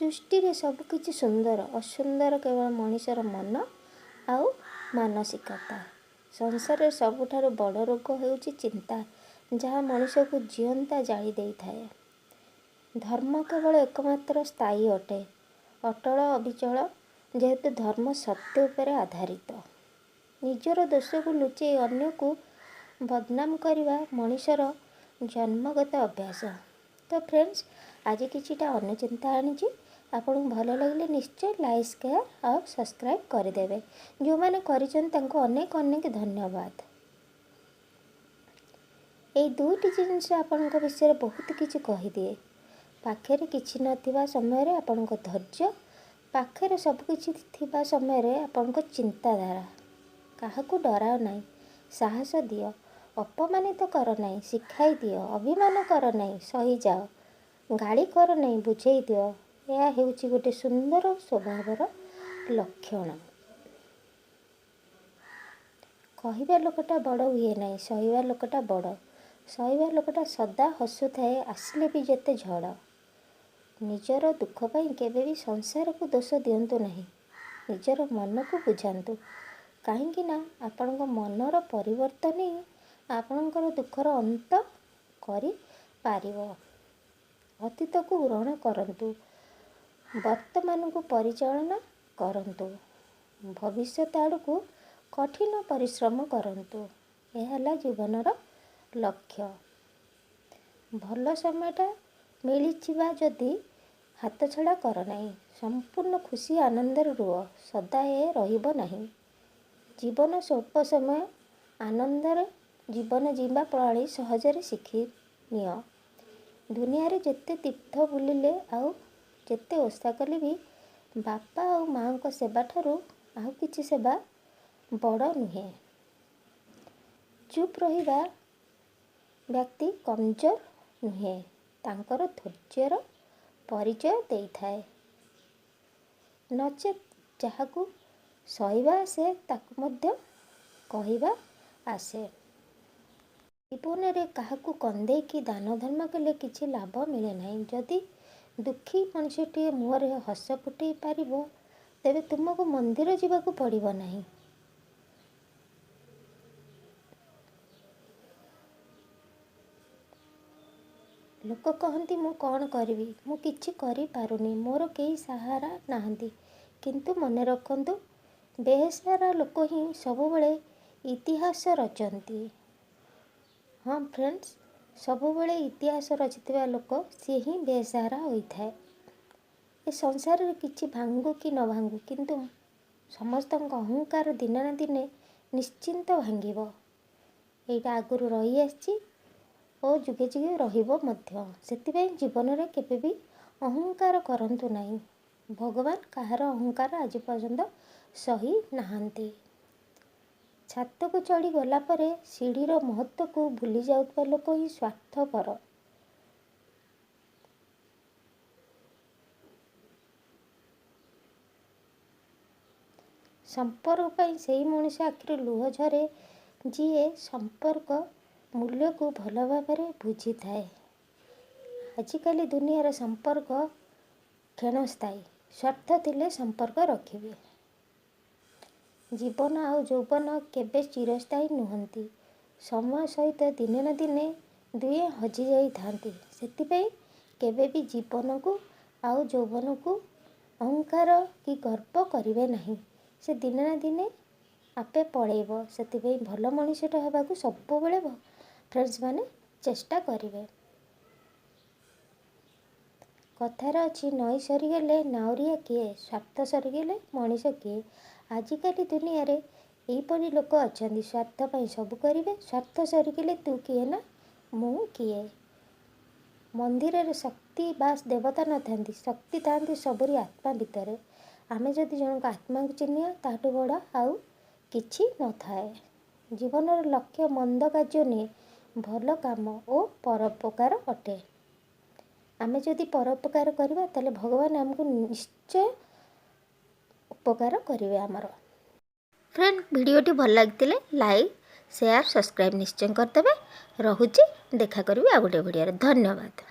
ସୃଷ୍ଟିରେ ସବୁକିଛି ସୁନ୍ଦର, ଅସୁନ୍ଦର କେବଳ ମଣିଷର ମନ ଆଉ ମାନସିକତା। ସଂସାରରେ ସବୁଠାରୁ ବଡ଼ ରୋଗ ହେଉଛି ଚିନ୍ତା, ଯାହା ମଣିଷକୁ ଜିଅନ୍ତା ଜାଳି ଦେଇଥାଏ। ଧର୍ମ କେବଳ ଏକମାତ୍ର ସ୍ଥାୟୀ ଅଟେ, ଅଟଳ, ଅବିଚଳ, ଯେହେତୁ ଧର୍ମ ସତ୍ୟ ଉପରେ ଆଧାରିତ। ନିଜର ଦୋଷକୁ ଲୁଚେଇ ଅନ୍ୟକୁ ବଦନାମ କରିବା ମଣିଷର ଜନ୍ମଗତ ଅଭ୍ୟାସ। ତ ଫ୍ରେଣ୍ଡସ୍, ଆଜି କିଛିଟା ଅନ୍ୟ ଚିନ୍ତା ଆଣିଛି। ଆପଣଙ୍କୁ ଭଲ ଲାଗିଲେ ନିଶ୍ଚୟ ଲାଇକ୍, ସେୟାର ଆଉ ସବସ୍କ୍ରାଇବ୍ କରିଦେବେ। ଯେଉଁମାନେ କରିଛନ୍ତି, ତାଙ୍କୁ ଅନେକ ଅନେକ ଧନ୍ୟବାଦ। ଏଇ ଦୁଇଟି ଜିନିଷ ଆପଣଙ୍କ ବିଷୟରେ ବହୁତ କିଛି କହିଦିଏ। ପାଖରେ କିଛି ନଥିବା ସମୟରେ ଆପଣଙ୍କ ଧୈର୍ଯ୍ୟ, ପାଖରେ ସବୁକିଛି ଥିବା ସମୟରେ ଆପଣଙ୍କ ଚିନ୍ତାଧାରା। କାହାକୁ ଡରାଅ ନାହିଁ, ସାହସ ଦିଅ। ଅପମାନିତ କର ନାହିଁ, ଶିଖାଇ ଦିଅ। ଅଭିମାନ କର ନାହିଁ, ସହିଯାଅ। ଗାଳି କର ନାହିଁ, ବୁଝେଇ ଦିଅ। ଏହା ହେଉଛି ଗୋଟେ ସୁନ୍ଦର ସ୍ୱଭାବର ଲକ୍ଷଣ। କହିବା ଲୋକଟା ବଡ଼ ହୁଏ ନାହିଁ, ସହିବା ଲୋକଟା ବଡ଼। ସହିବା ଲୋକଟା ସଦା ହସୁଥାଏ, ଆସିଲେ ବି ଯେତେ ଝଡ଼। ନିଜର ଦୁଃଖ ପାଇଁ କେବେ ବି ସଂସାରକୁ ଦୋଷ ଦିଅନ୍ତୁ ନାହିଁ, ନିଜର ମନକୁ ବୁଝାନ୍ତୁ। କାହିଁକି ନା ଆପଣଙ୍କ ମନର ପରିବର୍ତ୍ତନ ହିଁ ଆପଣଙ୍କର ଦୁଃଖର ଅନ୍ତ କରିପାରିବ। ଅତୀତକୁ ଗ୍ରହଣ କରନ୍ତୁ, ବର୍ତ୍ତମାନକୁ ପରିଚାଳନା କରନ୍ତୁ, ଭବିଷ୍ୟତ ଆଡ଼କୁ କଠିନ ପରିଶ୍ରମ କରନ୍ତୁ। ଏହା ହେଲା ଜୀବନର ଲକ୍ଷ୍ୟ। ଭଲ ସମୟଟା ମିଳିଯିବା ଯଦି, ହାତଛଡ଼ା କର ନାହିଁ। ସମ୍ପୂର୍ଣ୍ଣ ଖୁସି ଆନନ୍ଦରେ ରୁହ, ସଦା ଏ ରହିବ ନାହିଁ। ଜୀବନ ସ୍ୱଳ୍ପ ସମୟ, ଆନନ୍ଦରେ ଜୀବନ ଜୀଇବା ପ୍ରଣାଳୀ ସହଜରେ ଶିଖି ନିଅ। ଦୁନିଆରେ ଯେତେ ତୀର୍ଥ ବୁଲିଲେ ଆଉ ଯେତେ ଓଷା କଲେ ବି ବାପା ଆଉ ମାଆଙ୍କ ସେବାଠାରୁ ଆଉ କିଛି ସେବା ବଡ଼ ନୁହେଁ। ଚୁପ୍ ରହିବା ବ୍ୟକ୍ତି କମଜୋର ନୁହେଁ, ତାଙ୍କର ଧୈର୍ଯ୍ୟର ପରିଚୟ ଦେଇଥାଏ। ନଚେତ୍ ଯାହାକୁ ସହିବା ଆସେ, ତାକୁ ମଧ୍ୟ କହିବା ଆସେ। ଜୀବନରେ କାହାକୁ କନ୍ଦେଇକି ଦାନ ଧର୍ମ କଲେ କିଛି ଲାଭ ମିଳେ ନାହିଁ। ଯଦି ଦୁଃଖୀ ମଣିଷଟିଏ ମୁହଁରେ ହସ ଫୁଟେଇ ପାରିବ, ତେବେ ତୁମକୁ ମନ୍ଦିର ଯିବାକୁ ପଡ଼ିବ ନାହିଁ। ଲୋକ କହନ୍ତି, ମୁଁ କ'ଣ କରିବି? ମୁଁ କିଛି କରିପାରୁନି। ମୋର କେହି ସାହାରା ନାହାନ୍ତି। କିନ୍ତୁ ମନେ ରଖନ୍ତୁ, ବେସାହାରା ଲୋକ ହିଁ ସବୁବେଳେ ଇତିହାସ ରଚନ୍ତି। ହଁ ଫ୍ରେଣ୍ଡସ୍, ସବୁବେଳେ ଇତିହାସ ରଚିଥିବା ଲୋକ ସିଏ ହିଁ ବେସାହାରା ହୋଇଥାଏ। ଏ ସଂସାରରେ କିଛି ଭାଙ୍ଗୁ କି ନ ଭାଙ୍ଗୁ, କିନ୍ତୁ ସମସ୍ତଙ୍କ ଅହଙ୍କାର ଦିନେ ନା ଦିନେ ନିଶ୍ଚିନ୍ତ ଭାଙ୍ଗିବ। ଏଇଟା ଆଗରୁ ରହିଆସିଛି ଓ ଯୁଗେ ଯୁଗେ ରହିବ ମଧ୍ୟ। ସେଥିପାଇଁ ଜୀବନରେ କେବେ ବି ଅହଙ୍କାର କରନ୍ତୁ ନାହିଁ। ଭଗବାନ କାହାର ଅହଙ୍କାର ଆଜି ପର୍ଯ୍ୟନ୍ତ ସହି ନାହାନ୍ତି। ଛାତକୁ ଚଢ଼ି ଗଲା ପରେ ସିଡ଼ିର ମହତ୍ତ୍ୱକୁ ଭୁଲି ଯାଉଥିବା ଲୋକ ହିଁ ସ୍ୱାର୍ଥପର। ସମ୍ପର୍କ ପାଇଁ ସେହି ମଣିଷ ଆଖିରୁ ଲୁହ ଝରେ, ଯିଏ ସମ୍ପର୍କ ମୂଲ୍ୟକୁ ଭଲ ଭାବରେ ବୁଝିଥାଏ। ଆଜିକାଲି ଦୁନିଆର ସମ୍ପର୍କ କ୍ଷଣସ୍ଥାୟୀ। ସ୍ୱାର୍ଥ ଥିଲେ ସମ୍ପର୍କ ରଖିବେ। ଜୀବନ ଆଉ ଯୌବନ କେବେ ଚିରସ୍ଥାୟୀ ନୁହନ୍ତି। ସମୟ ସହିତ ଦିନେ ନା ଦିନେ ଦୁହେଁ ହଜିଯାଇଥାନ୍ତି। ସେଥିପାଇଁ କେବେ ବି ଜୀବନକୁ ଆଉ ଯୌବନକୁ ଅହଙ୍କାର କି ଗର୍ବ କରିବେ ନାହିଁ। ସେ ଦିନେ ନା ଦିନେ ଆପେ ପଳେଇବ। ସେଥିପାଇଁ ଭଲ ମଣିଷଟା ହେବାକୁ ସବୁବେଳେ ଫ୍ରେଣ୍ଡସ୍ ମାନେ ଚେଷ୍ଟା କରିବେ। କଥାରେ ଅଛି, ନଈ ସରିଗଲେ ନାଉରିଆ କିଏ? ସ୍ୱାର୍ଥ ସରିଗଲେ ମଣିଷ କିଏ? ଆଜିକାଲି ଦୁନିଆରେ ଏହିପରି ଲୋକ ଅଛନ୍ତି, ସ୍ୱାର୍ଥ ପାଇଁ ସବୁ କରିବେ। ସ୍ୱାର୍ଥ ସରିଗଲେ ତୁ କିଏ ନା ମୁଁ କିଏ? ମନ୍ଦିରରେ ଶକ୍ତି ବା ଦେବତା ନଥାନ୍ତି, ଶକ୍ତି ଥାନ୍ତି ସବୁରି ଆତ୍ମା ଭିତରେ। ଆମେ ଯଦି ଜଣଙ୍କ ଆତ୍ମାକୁ ଚିହ୍ନିବା, ତାଠୁ ବଡ଼ ଆଉ କିଛି ନଥାଏ। ଜୀବନର ଲକ୍ଷ୍ୟ ମନ୍ଦ କାର୍ଯ୍ୟ ନୁହେଁ, ଭଲ କାମ ଓ ପରୋପକାର ଅଟେ। ଆମେ ଯଦି ପରୋପକାର କରିବା, ତାହେଲେ ଭଗବାନ ଆମକୁ ନିଶ୍ଚୟ ଉପକାର କରିବେ ଆମର। ଫ୍ରେଣ୍ଡ, ଭିଡ଼ିଓଟି ଭଲ ଲାଗିଥିଲେ ଲାଇକ୍, ସେୟାର, ସବସ୍କ୍ରାଇବ୍ ନିଶ୍ଚୟ କରିଦେବେ। ରହୁଛି, ଦେଖା କରିବି ଆଉ ଗୋଟେ ଭିଡ଼ିଓରେ। ଧନ୍ୟବାଦ।